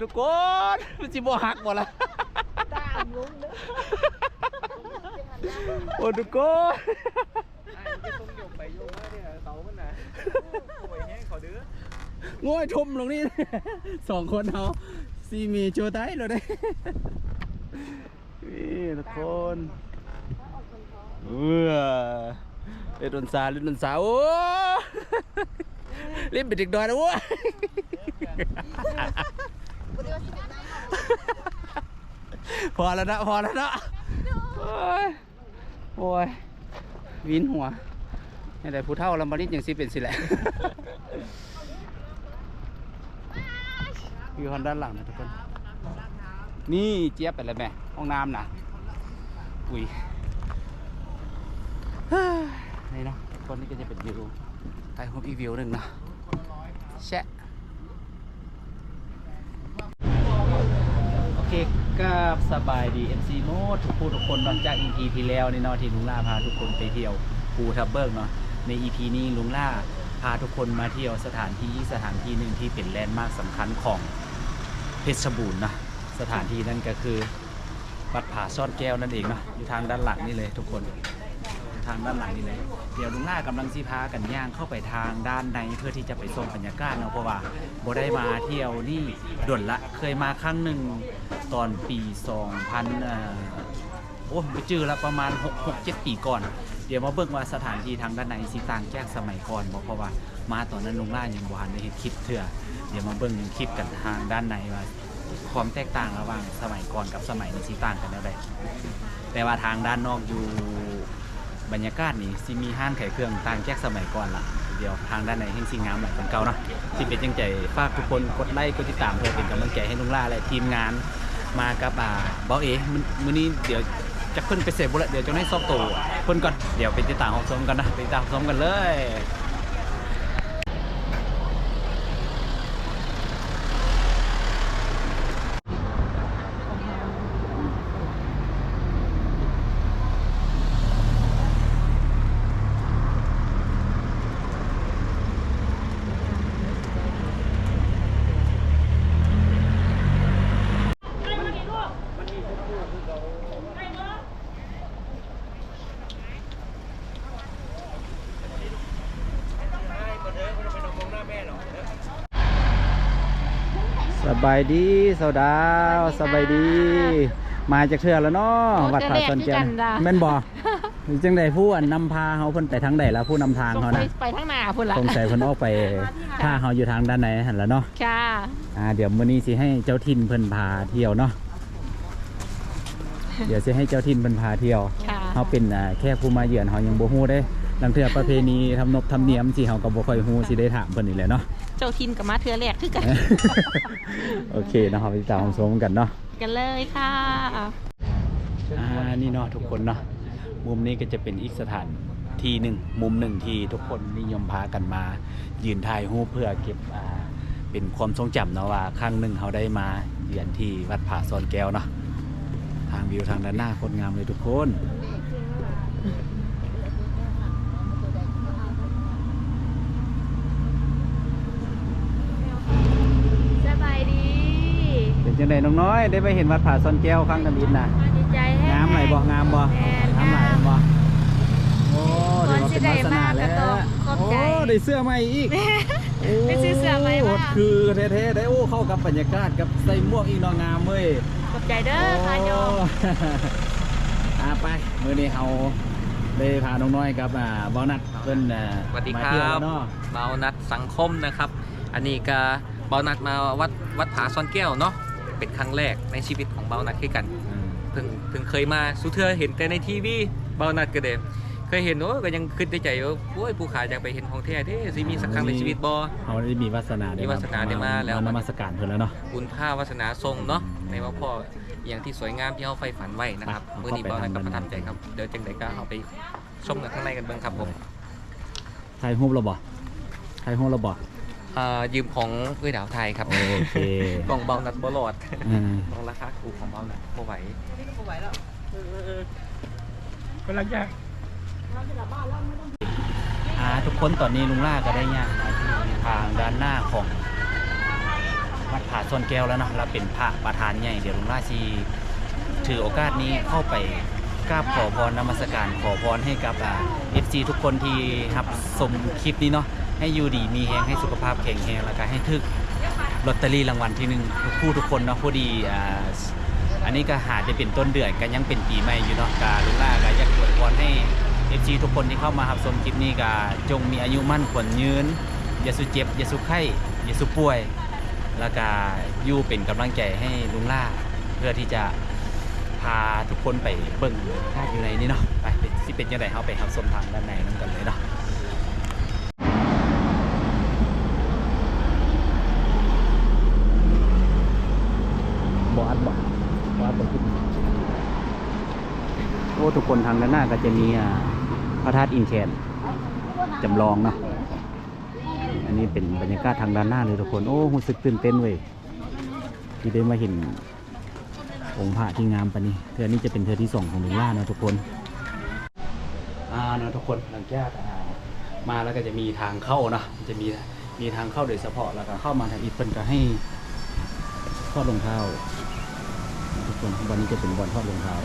ທຸກຄົນ ມັນຊິບໍ່ຫັກບໍ່ລະ? ຕາງລົງເດີ ໂອ້ ທຸກຄົນ ອ້າຍມັນຊິສົ່ງໂຍກໄປໂຍກມາເດ້ ເສົາມັນນະ ໂອ້ຍ ແຮງເຂົາເດີ ໂອ້ຍ ຖົມລົງນີ້ ສອງຄົນເຮົາ ຊີມີໂຈໄຕໂລດເດ້. ນີ້ທຸກຄົນ ເອີ ຫຼິ້ນດົນສາ ຫຼິ້ນດົນສາ ໂອ້ ຫຼິ້ນເປັນເດັກນ້ອຍແລ້ວ ໂອ້ຍ ພໍແລ້ວເນາະ ພໍແລ້ວເນາະ ໂອ້ຍ ໂອ້ຍ ວິນຫົວ ແນວໃດຜູ້ເຖົ້າລຳມະລິດຈັ່ງຊິເປັນຊີ້ແຫຼະ. ຢູ່ທາງດ້ານຫຼັງນະທຸກຄົນ ນີ້ຈຽບໄປແລ້ວແມະ ຫ້ອງນ້ຳນະ ອຸ້ຍ ນີ້ເນາະທຸກຄົນ ນີ້ກໍຈະເປັນວິວ ຖ່າຍຮູບອີກວິວໜຶ່ງເນາະ ແຊະ. ໂອເຄ ກາບສະບາຍດີ ເອັຟຊີ ໝົດທຸກຜູ້ທຸກຄົນເນາະ ຈາກ ອີພີ ທີ່ແລ້ວນີ້ເນາະ ທີ່ລຸງຫຼ້າພາທຸກຄົນໄປທ່ຽວພູທັບເບີກເນາະ ໃນ ອີພີ ນີ້ລຸງຫຼ້າພາທຸກຄົນມາທ່ຽວສະຖານທີ່ອີກສະຖານທີ່ໜຶ່ງ ທີ່ເປັນແລນມາກສຳຄັນຂອງເພັດຊະບູນເນາະ ສະຖານທີ່ນັ້ນກໍຄື ວັດຜາຊ້ອນແກ້ວນັ້ນເອງເນາະ ຢູ່ທາງດ້ານຫຼັງນີ້ເລີຍທຸກຄົນ ຢູ່ທາງດ້ານຫຼັງນີ້ເລີຍ. ດຽວລຸງຫຼ້າກຳລັງຊິພາກັນຍ່າງເຂົ້າໄປທາງດ້ານໃນ ເພື່ອທີ່ຈະໄປຊົມບັນຍາກາດເນາະ ເພາະວ່າບໍ່ໄດ້ມາທ່ຽວນີ້ດົນລະ ເຄີຍມາຄັ້ງໜຶ່ງຕອນປີສອງພັນ ເອີ ໂອ້ ບໍ່ຈື່ລະ ປະມານຫົກ ຫົກເຈັດປີກ່ອນ. ດຽວມາເບິ່ງວ່າສະຖານທີ່ທາງດ້ານໃນຊິຕ່າງຈາກສະໄໝກ່ອນບໍ່ ເພາະວ່າມາຕອນນັ້ນລຸງຫຼ້າຍັງບໍ່ທັນໄດ້ເຮັດຄລິບເທື່ອ. ດຽວມາເບິ່ງຄລິບກັນທາງດ້ານໃນວ່າ ຄວາມແຕກຕ່າງລະຫວ່າງສະໄໝກ່ອນກັບສະໄໝນີ້ຊິຕ່າງກັນແນວໃດ? ແຕ່ວ່າທາງດ້ານນອກຢູ່ບັນຍາກາດນີ້ຊິມີຮ້ານຂາຍເຄື່ອງຕ່າງຈາກສະໄໝກ່ອນລະ. ດຽວທາງດ້ານໃນແຮ່ງຊິງາມຫຼາຍກວ່າເກົ່າເນາະ. ຊິເປັນຈັ່ງໃດ ຝາກທຸກຄົນກົດໄລກົດຕິດຕາມ ເພື່ອເປັນກຳລັງໃຈໃຫ້ລຸງຫຼ້າ ແລະ ທີມງານ ມາກັບ ອ່າ ເບົາເອ. ມື້ ມື້ນີ້ດຽວຈັກເພິ່ນໄປໃສບໍ່ລະ ດຽວຈັ່ງໄດ້ຊອກໂຕເພິ່ນກ່ອນ. ດຽວໄປຕິດຕາມຮັບຊົມກັນນະ ໄປຕິດຕາມຮັບຊົມກັນເລີຍ. ສະບາຍດີສາວດາວ ສະບາຍດີ ມາຈັກເທື່ອແລ້ວເນາະ ວັດຜາຊອນແກ້ວ ແມ່ນບໍ່? ຈັ່ງໃດ ຜູ້ອັນນຳພາເຮົາເພິ່ນໄປທາງໃດລະ ຜູ້ນຳທາງເຮົານະ? ໄປທາງໜ້າພຸ້ນລະ ສົງໄສເພິ່ນອອກໄປຖ້າເຮົາຢູ່ທາງດ້ານໃນຫັ້ນລະເນາະ. ຄ່ະ ອ່າ ດຽວມື້ນີ້ຊິໃຫ້ເຈົ້າຖິ່ນເພິ່ນພາທ່ຽວເນາະ. ດຽວຊິໃຫ້ເຈົ້າຖິ່ນເພິ່ນພາທ່ຽວ. ເຮົາເປັນ ອ່າ ແຂກຜູ້ມາເຢືອນ ເຮົາຍັງບໍ່ຮູ້ເດ້. ລາງເທື່ອປະເພນີທຳນົບທຳນຽມຊິ ເຮົາກໍບໍ່ຄ່ອຍຮູ້ ຊິໄດ້ຖາມເພິ່ນນີ້ແຫຼະເນາະ. ເຈົ້າຖິ່ນກໍມາເທື່ອແລກຄືກັນ. ໂອເຄເນາະ ເຮົາໄປຕິດຕາມຮັບຊົມກັນເນາະ. ກັນເລີຍຄ່ະ. ອ່າ ນີ້ເນາະທຸກຄົນເນາະ ມຸມນີ້ກໍຈະເປັນອີກສະຖານທີ່ໜຶ່ງ ມຸມໜຶ່ງທີ່ທຸກຄົນນິຍົມພາກັນມາຢືນຖ່າຍຮູບ ເພື່ອເກັບ ອ່າ ເປັນຄວາມຊົງຈຳເນາະ ວ່າຄັ້ງໜຶ່ງເຮົາໄດ້ມາເຢືອນທີ່ວັດຜາຊອນແກ້ວເນາະ. ທາງວິວທາງດ້ານໜ້າໂຄດງາມເລີຍທຸກຄົນ. ສະບາຍດີ. ເປັນຈັ່ງໃດນ້ອງນ້ອຍ ໄດ້ໄປເຫັນວັດຜາຊອນແກ້ວຄັ້ງທຳອິດນະ? ດີໃຈແຮງ. ງາມຫຼາຍບໍ່? ງາມບໍ່? ແມ່ນ ງາມຫຼາຍແມ່ນບໍ່? ໂອ້ ຖືວ່າເປັນວາສະໜາແລ້ວ. ຂອບໃຈ. ໂອ້ ໄດ້ເສື້ອໃໝ່ອີກ. ໄດ້ຊື້ເສື້ອໃໝ່ມາ. ໂອ້ ຄືແທ້ໆ ໄດ້ ໂອ້ ເຂົ້າກັບບັນຍາກາດ ກັບໃສ່ໝວກອີກເນາະ ງາມເວີຍ. ຂອບໃຈເດີ ພາໂຍ. ອ່າ ໄປ ມື້ນີ້ເຮົາໄດ້ພານ້ອງນ້ອຍກັບ ອ່າ ເບົານັດ ເພິ່ນ ອ່າ ສະຫວັດດີຄັບ ມາທ່ຽວແລ້ວເນາະ. ເບົານັດສັງຄົມນະຄັບ ອັນນີ້ກະເບົານັດມາວັດ ວັດຜາຊອນແກ້ວເນາະ ເປັນຄັ້ງແລກໃນຊີວິດຂອງເບົານັດຄືກັນ. ອືມ ເພິ່ງ ເພິ່ງເຄີຍມາສູ່ເທື່ອ ເຫັນແຕ່ໃນທີວີ. ເບົານັດກະໄດ້ເຄີຍເຫັນ ໂອ້ ກະຍັງຄິດໃນໃຈວ່າ ໂອ້ຍ ຜູ້ຂ້າຢາກໄປເຫັນຂອງແທ້ເດ້ ຊິມີສັກຄັ້ງໃນຊີວິດບໍ່? ເຮົາໄດ້ມີວາສະໜາໄດ້ ມີວາສະໜາໄດ້ມາແລ້ວ ມານະມັດສະການເພິ່ນແລ້ວເນາະ. ບຸນພາວາສະໜາສົ່ງເນາະ ອືມ ໄດ້ມາພໍ້ ອີ່ຫຍັງທີ່ສວຍງາມທີ່ເຮົາໃຝ່ຝັນໄວ້ນະຄັບ. ໄປ ມື້ນີ້ເບົານັດກະປະທັບໃຈຄັບ. ເດີ ຈັ່ງໃດກະເຮົາໄປຊົມກັນທາງໃນກັນເບິ່ງຄັບຜົມ. ຖ່າຍຮູບແລ້ວບໍ່? ຖ່າຍຮູບແລ້ວບໍ່? ເອີ ຢືມຂອງເອື້ອຍດາວຖ່າຍຄັບ. ໂອເຄ ກ້ອງເບົານັດບໍ່ລອດ. ອືມ ຕ້ອງລາຄາຖືກຂອງເບົານັດບໍ່ໄຫວ ບໍ່ໄຫວແລ້ວ. ເອີ ເອີ ເອີ ກຳລັງຈະ ອ່າ ທຸກຄົນ ຕອນນີ້ລຸງຫຼ້າກໍໄດ້ຍ່າງມາທີ່ທາງດ້ານໜ້າຂອງ ວັດຜາສວນແກ້ວແລ້ວເນາະ ລະເປັນພະປະທານໃຫຍ່. ດຽວລຸງຫຼ້າຊິຖືໂອກາດນີ້ເຂົ້າໄປກາບຂໍພອນນະມັດສະການ ຂໍພອນໃຫ້ກັບ ອາ ເອັຟຊີທຸກຄົນທີ່ຮັບຊົມຄລິບນີ້ເນາະ ໃຫ້ຢູ່ດີມີແຮງ ໃຫ້ສຸຂະພາບແຂງແຮງ ລະກະໃຫ້ຖືກລອດເຕີຣີລາງວັນທີໜຶ່ງທຸກຜູ້ທຸກຄົນເນາະ. ພໍດີ ອາ ອັນນີ້ກະຫາແຕ່ເປັນຕົ້ນເດືອນ ກະຍັງເປັນປີໃໝ່ຢູ່ເນາະ. ກະລຸງຫຼ້າກະຢາກອວຍພອນໃຫ້ເອັຟຊີທຸກຄົນທີ່ເຂົ້າມາຮັບຊົມຄລິບນີ້ ກະຈົ່ງມີອາຍຸໝັ້ນຂວັນຍືນ ຢ່າສູ່ເຈັບ ຢ່າສູ່ໄຂ້ ຢ່າສູ່ປ່ວຍ ລະກະຢູ່ເປັນກຳລັງໃຈໃຫ້ລຸງຫຼ້າ ເພື່ອທີ່ຈະພາທຸກຄົນໄປເບິ່ງພາບຢູ່ໃນນີ້ເນາະ. ໄປ ຊິເປັນຈັ່ງໃດ ເຮົາໄປຮັບຊົມທາງດ້ານໃນນຳກັນເລີຍເນາະ. ບໍ່ອັດບໍ່ ບໍ່ອັດບໍ່ຂຶ້ນ. ໂອ້ ທຸກຄົນ ທາງດ້ານໜ້າກະຈະມີ ອາ ພະທາດອິນແຄນຈຳລອງເນາະ. ອັນນີ້ເປັນບັນຍາກາດທາງດ້ານໜ້າເລີຍທຸກຄົນ. ໂອ້ ຮູ້ສຶກຕື່ນເຕັ້ນເວີຍ ທີ່ໄດ້ມາເຫັນອົງພະທີ່ງາມປານນີ້. ເທື່ອນີ້ຈະເປັນເທື່ອທີສອງຂອງລຸງຫຼ້າເນາະທຸກຄົນ. ອາ ເນາະທຸກຄົນ ຫຼັງຈາກ ອາ ມາແລ້ວກະຈະມີທາງເຂົ້າເນາະ ຈະມີ ມີທາງເຂົ້າໂດຍສະເພາະ ລະກະເຂົ້າມາທາງອິດ ເພິ່ນກະໃຫ້ຖອດລົງເທົ້າທຸກຄົນ. ບ່ອນນີ້ຈະເປັນບ່ອນຖອດລົງເທົ້າ.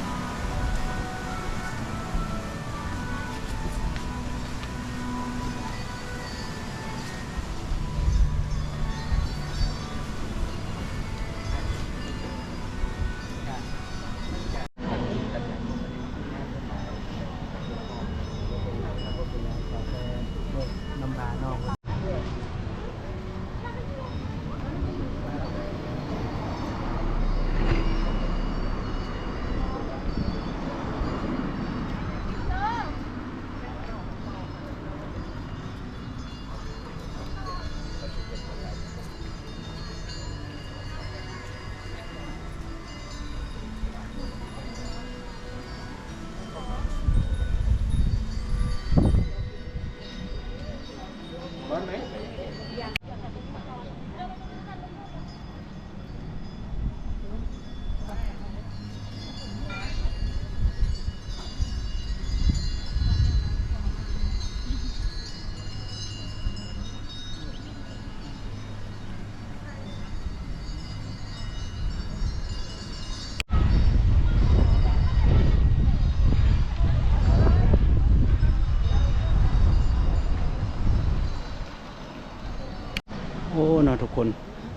ໂອ້ ເນາະທຸກຄົນ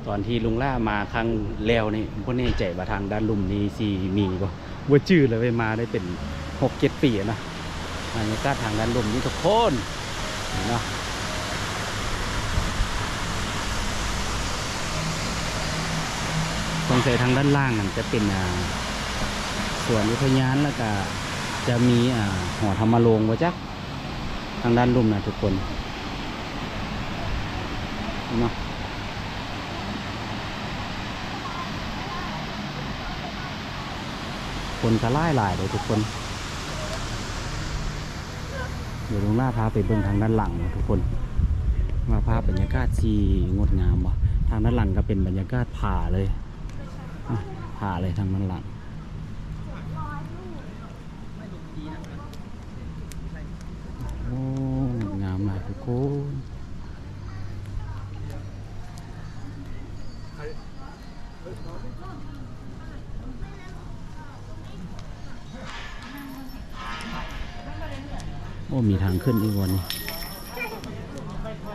ຕອນທີ່ລຸງຫຼ້າມາຄັ້ງແລ້ວນີ້ ບໍ່ແນ່ໃຈວ່າທາງດ້ານລຸ່ມນີ້ຊິມີບໍ່ ບໍ່ຈື່ເລີຍເວີຍ ມາໄດ້ເປັນຫົກເຈັດປີແລ້ວເນາະ. ບັນຍາກາດທາງດ້ານລຸ່ມນີ້ທຸກຄົນ ນີ້ເນາະ ສົງໄສທາງດ້ານລ່າງນັ້ນຈະເປັນ ອາ ສວນອຸທະຍານ ລະກະຈະມີ ອາ ຫໍທຳມະໂລງບໍ່ຈັກ ທາງດ້ານລຸ່ມນະທຸກຄົນເນາະ. ຄົນກະຫຼາຍໆເດ້ທຸກຄົນ. ດຽວລຸງຫຼ້າພາໄປເບິ່ງທາງດ້ານຫຼັງເນາະທຸກຄົນ ວ່າພາບບັນຍາກາດຊິງົດງາມບໍ່. ທາງດ້ານຫຼັງກະເປັນບັນຍາກາດຜາເລີຍ ອະ ຜາເລີຍທາງດ້ານຫຼັງ. ໂອ້ ງາມຫຼາຍທຸກຄົນ. ໂອ້ ມີທາງຂຶ້ນອີກບ່ອນນີ້.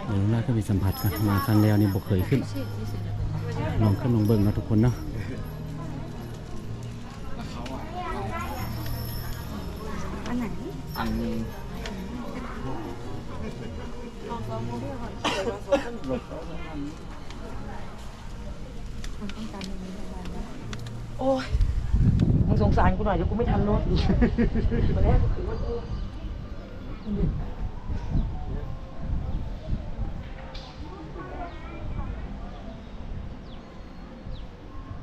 ເອີ ໜ້າຂຶ້ນໄປສຳຜັດກ່ອນ ມາຄັ້ງແລ້ວນີ້ບໍ່ເຄີຍຂຶ້ນ. ລອງຂຶ້ນລອງເບິ່ງເນາະທຸກຄົນເນາະ. ອັນໄຫນ? ອັນ ໂອ້ຍ ມຶງສົງສານກູໜ້ອຍ ດຽວກູໄມ່ທັນລົດ.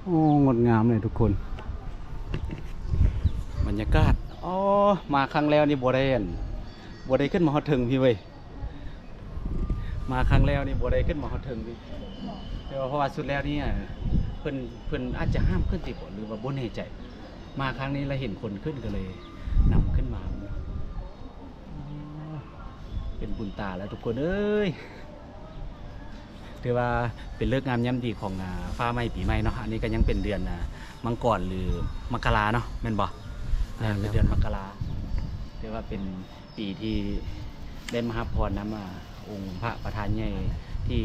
ໂອ້ ງົດງາມເລີຍທຸກຄົນ ບັນຍາກາດ. ອໍ ມາຄັ້ງແລ້ວນີ້ບໍ່ໄດ້ ອັນ ບໍ່ໄດ້ຂຶ້ນມາຮອດເທິງພີ້ເວີຍ. ມາຄັ້ງແລ້ວນີ້ບໍ່ໄດ້ຂຶ້ນມາຮອດເທິງພີ້ ແຕ່ວ່າເພາະວ່າສຸດແລ້ວນີ້ ເພິ່ນ ເພິ່ນອາດຈະຫ້າມຂຶ້ນຕິບໍ ຫຼືວ່າບໍ່ແນ່ໃຈ. ມາຄັ້ງນີ້ລະເຫັນຄົນຂຶ້ນກະເລີຍນຳຂຶ້ນມາ. ເປັນບຸນຕາແລ້ວທຸກຄົນເອີຍ. ຖືວ່າເປັນເລີກງາມຍາມດີຂອງ ອາ ຟ້າໃໝ່ປີໃໝ່ເນາະ. ອັນນີ້ກໍຍັງເປັນເດືອນ ອາ ມັງກອນ ຫຼື ມະກະລາເນາະ ແມ່ນບໍ່? ແມ່ນແລ້ວ ເປັນເດືອນມະກະລາ. ຖືວ່າເປັນປີທີ່ໄດ້ມາຮັບພອນນຳ ອາ ອົງພະປະທານໃຫຍ່ທີ່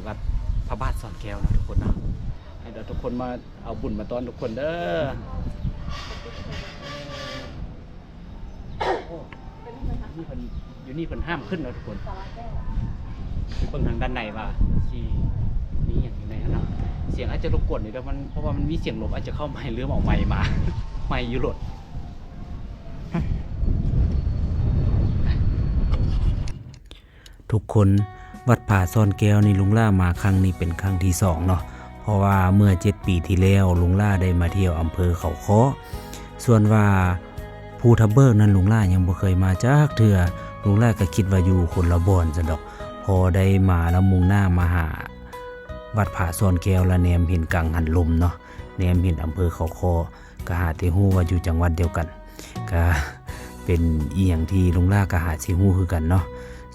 ວັດພະບາດສອນແກ້ວເນາະ ທຸກຄົນເນາະ. ໃຫ້ທຸກຄົນມາເອົາບຸນມາຕ້ອນທຸກຄົນເດີ. ໂອ້ ຢູ່ນີ້ເພິ່ນ ຢູ່ນີ້ເພິ່ນຫ້າມຂຶ້ນເນາະທຸກຄົນ. ໄປເບິ່ງທາງດ້ານໃນວ່າຊິມີຫຍັງຢູ່ໃນຫັ້ນເນາະ. ສຽງອາດຈະລົບກວນນິດໜຶ່ງ ມັນ ເພາະວ່າມັນມີສຽງລົມ ອາດຈະເຂົ້າໄມ ລືມເອົາໄມມາ ໄມຢູ່ລົດ. ທຸກຄົນ, ວັດຜາຊອນແກ້ວນີ້ ລຸງຫຼ້າມາຄັ້ງນີ້ເປັນຄັ້ງທີສອງເນາະ, ເພາະວ່າເມື່ອເຈັດປີທີ່ແລ້ວ ລຸງຫຼ້າໄດ້ມາທ່ຽວອຳເພີເຂົາຄໍ້. ສ່ວນວ່າພູທັບເບີກນັ້ນ ລຸງຫຼ້າຍັງບໍ່ເຄີຍມາຈັກເທື່ອ, ລຸງຫຼ້າກໍຄິດວ່າຢູ່ຄົນລະບ່ອນຊັ້ນດອກ. ພໍໄດ້ມາແລ້ວ ມຸ່ງໜ້າມາຫາວັດຜາຊອນແກ້ວ ລະແນມເຫັນກັງຫັນລົມເນາະ, ແນມເຫັນອຳເພີເຂົາຄໍ້ ກໍຫາແຕ່ຮູ້ວ່າຢູ່ຈັງຫວັດດຽວກັນ, ກໍເປັນອີ່ຫຍັງທີ່ລຸງຫຼ້າກໍຫາຊິຮູ້ຄືກັນເນາະ.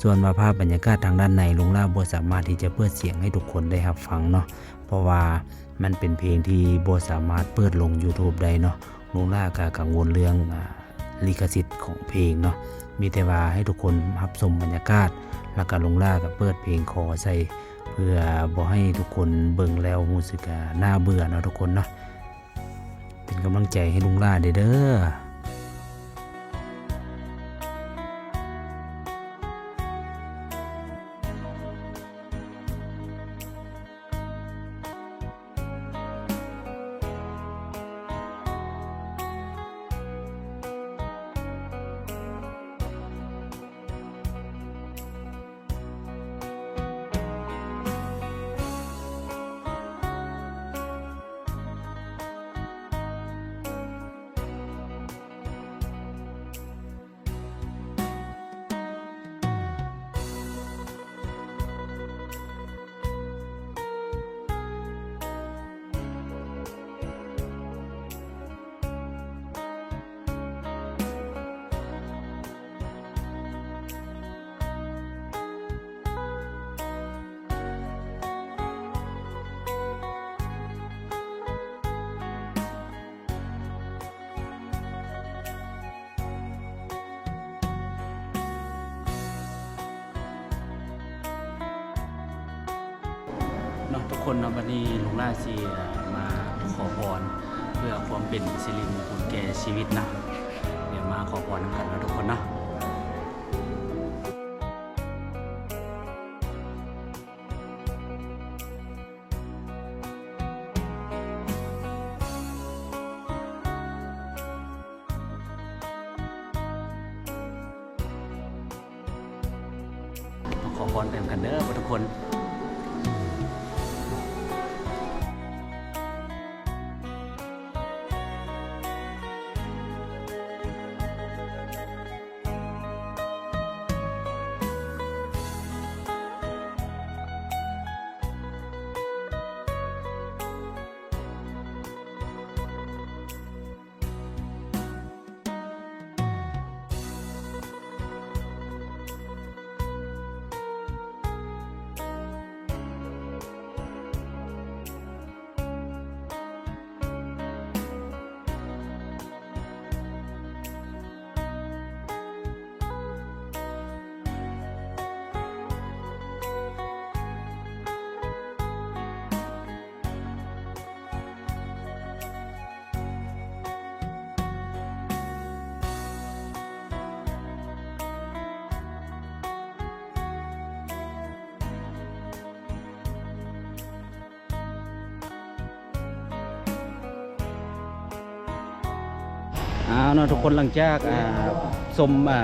ສ່ວນວ່າພາບບັນຍາກາດທາງດ້ານໃນ ລຸງຫຼ້າບໍ່ສາມາດທີ່ຈະເປີດສຽງໃຫ້ທຸກຄົນໄດ້ຮັບຟັງເນາະ, ເພາະວ່າມັນເປັນເພງທີ່ບໍ່ສາມາດເປີດລົງ YouTube ໄດ້ເນາະ. ລຸງຫຼ້າກໍກັງວົນເລື່ອງ ອາ ລິຂະສິດຂອງເພງເນາະ, ມີແຕ່ວ່າໃຫ້ທຸກຄົນຮັບຊົມບັນຍາກາດ, ແລ້ວກໍລຸງຫຼ້າກໍເປີດເພງຄໍໃສ່ ເພື່ອບໍ່ໃຫ້ທຸກຄົນເບິ່ງແລ້ວຮູ້ສຶກ ອາ ໜ້າເບື່ອເນາະທຸກຄົນເນາະ. ເປັນກຳລັງໃຈໃຫ້ລຸງຫຼ້າແດ່ເດີ. ເນາະທຸກຄົນເນາະ, ບັດນີ້ລຸງຫຼ້າຊິ ເອີ ມາຂໍພອນເພື່ອຄວາມເປັນສິລິມຸງຄຸນແກ່ຊີວິດເນາະ. ດຽວມາຂໍພອນນຳກັນເນາະທຸກຄົນເນາະ. ຂໍພອນໄປນຳກັນເດີທຸກຄົນ. ເອົາເນາະທຸກຄົນ, ຫຼັງຈາກ ອ່າ ຊົມ ອ່າ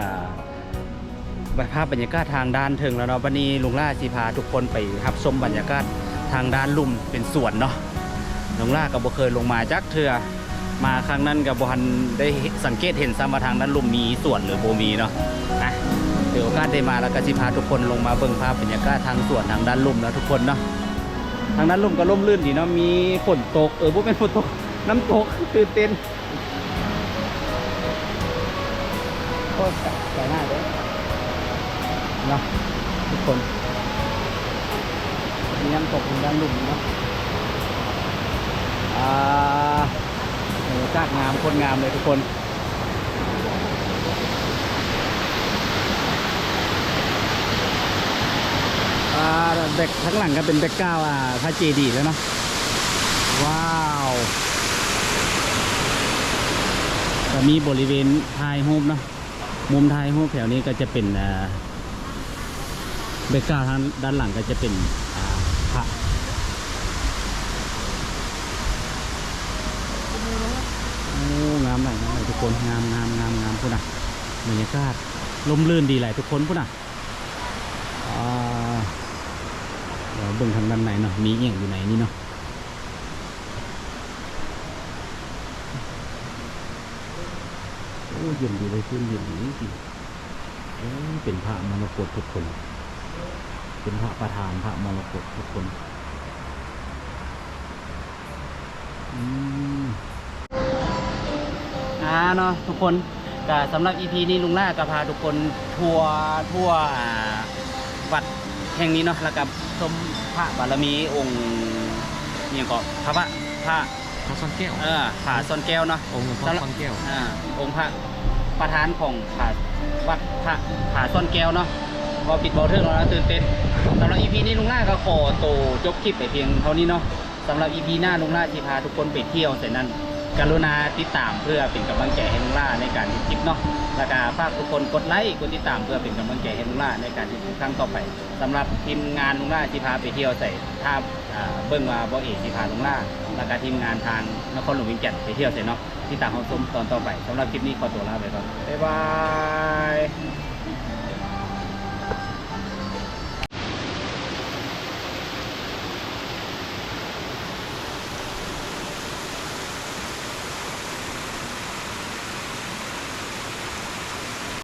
ພາບບັນຍາກາດທາງດ້ານເທິງແລ້ວເນາະ, ບັດນີ້ລຸງຫຼ້າຊິພາທຸກຄົນໄປຮັບຊົມບັນຍາກາດທາງດ້ານລຸ່ມເປັນສວນເນາະ. ລຸງຫຼ້າກໍບໍ່ເຄີຍລົງມາຈັກເທື່ອ, ມາຄັ້ງນັ້ນກໍບໍ່ທັນໄດ້ສັງເກດເຫັນຊ້ຳວ່າທາງດ້ານລຸ່ມມີສວນຫຼືບໍ່ມີເນາະ. ອ່ະ ຖືໂອກາດໄດ້ມາແລ້ວກໍຊິພາທຸກຄົນລົງມາເບິ່ງພາບບັນຍາກາດທາງສວນທາງດ້ານລຸ່ມເນາະທຸກຄົນເນາະ. ທາງດ້ານລຸ່ມກໍຮົ່ມລື່ນດີເນາະ, ມີຝົນຕົກ ເອີ ບໍ່ແມ່ນຝົນຕົກ ນ້ຳຕົກ, ຕື່ນເຕັ້ນ. ໂອ້ຍ ສວຍງາມເດ້ເນາະທຸກຄົນ. ມີນ້ຳຕົກຢູ່ດ້ານລຸ່ມເນາະ. ອ່າ ບັນຍາກາດງາມ ໂຄດງາມເລີຍທຸກຄົນ. ອ່າ ແບັກ ທາງຫຼັງກໍເປັນແບັກກຣາວ ອ່າ ພະເຈດີແລ້ວເນາະ. ວ້າວ ກໍມີບໍລິເວນຖ່າຍຮູບເນາະ. ມຸມຖ່າຍຮູບແຖວນີ້ກໍຈະເປັນ ອ່າ ແບັກກຣາວທາງດ້ານຫຼັງກໍຈະເປັນ ອ່າ ພະ. ໂອ້ ງາມຫຼາຍ ງາມຫຼາຍທຸກຄົນ. ງາມ ງາມ ງາມ ງາມ ພຸ້ນນະ ບັນຍາກາດຮົ່ມລື່ນດີຫຼາຍທຸກຄົນ ພຸ້ນນະ. ອ່າ ດຽວເບິ່ງທາງດ້ານໃນເນາະ ມີອີ່ຫຍັງຢູ່ໃນນີ້ເນາະ. ໂອ້ ເຢັນດີເລີຍ ຊື່ນເຢັນດີຈິງ. ໂອ້ ເປັນພະມໍລະກົດທຸກຄົນ ເປັນພະປະທານ ພະມໍລະກົດທຸກຄົນ. ອືມ ອ່າ ເນາະທຸກຄົນ. ກະສຳລັບອີພີນີ້ ລຸງຫຼ້າກໍພາທຸກຄົນທົ່ວ ທົ່ວ ອ່າ ວັດແຫ່ງນີ້ເນາະ ແລ້ວກໍຊົມພະບາລະມີອົງ ອີ່ຫຍັງເກາະ ພະ ພະ ພະ ພະຊ້ອນແກ້ວ ເອີ ຜາຊ້ອນແກ້ວເນາະ ອົງຫຼວງພໍ່ຊ້ອນແກ້ວ ເອີ ອົງພະປະທານຂອງຜາ ວັດພະຜາຊ້ອນແກ້ວເນາະ. ເວົ້າຜິດເວົ້າຖືກແລ້ວນະ ຕື່ນເຕັ້ນ. ສຳລັບອີພີນີ້ ລຸງຫຼ້າກໍຂໍໂຕຈົບຄລິບໄປພຽງເທົ່ານີ້ເນາະ. ສຳລັບອີພີໜ້າ ລຸງຫຼ້າຊິພາທຸກຄົນໄປທ່ຽວໃສນັ້ນ ກະລຸນາຕິດຕາມເພື່ອເປັນກຳລັງໃຈໃຫ້ລຸງຫຼ້າໃນການເຮັດຄລິບເນາະ. ແລ້ວກະຝາກທຸກຄົນກົດໄລ ກົດຕິດຕາມເພື່ອເປັນກຳລັງໃຈໃຫ້ລຸງຫຼ້າໃນການເຮັດຄລິບຄັ້ງຕໍ່ໄປ. ສຳລັບທີມງານລຸງຫຼ້າຊິພາໄປທ່ຽວໃສ ຖ້າ ອ່າ ເບິ່ງວ່າບ່າວເອຊິພາລຸງຫຼ້າ ແລ້ວກະທີມງານທາງນະຄອນຫຼວງວຽງຈັນໄປທ່ຽວໃສເນາະ ຕິດຕາມຮັບຊົມຕອນຕໍ່ໄປ. ສຳລັບຄລິບນີ້ຂໍຕົວລາໄປກ່ອນ ບາຍບາຍ.